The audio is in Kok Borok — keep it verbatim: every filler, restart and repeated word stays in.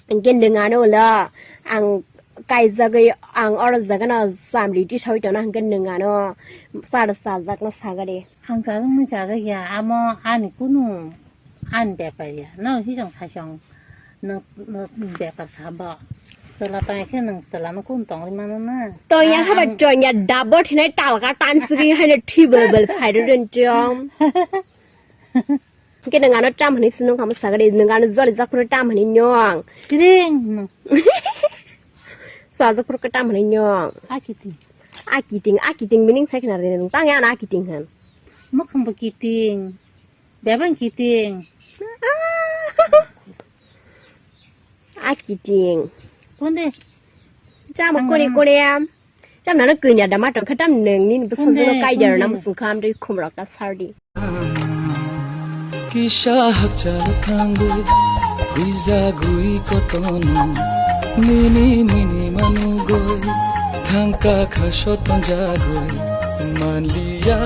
Hwnkhe nwng ano ulo ang kaijagwi ang oro jagano chamri tisawi tongna hwnkhe nwng ano chara chajakno sagadi. Ang chajakmani chajakya, amo ani kunu ani bepar ya. No hisong sasong nwng, nwng bepar sabo. Chwla tongkhe nwng chwlano kunu tongri mano na. Tongya haba tongya dabo thinai talka tansugwi haino thibel bel phairo ren chom. Hwnkhe nwng ano tam hwnwi se nung kamo sagadi, nwng ano joli jak phuru tam hwnwi nyong. Kiring no. Sajak phuru khe tam hwnwi nyong. A kiting. A kiting, a kiting meaning sai khna rw nung tang ya ano a kiting hwn. Mwkhang bo kiting. Bebang kiting. A kiting. Konde. Chama kore kore am. Cham nana kanya da mato khatam neng ni bwsajwk kai da na musung kham dei khumrok ta sardi. Kisa hakchal thangwi huijagwi kotono nini nini manugwi thangka kha sotonjagwi manliya.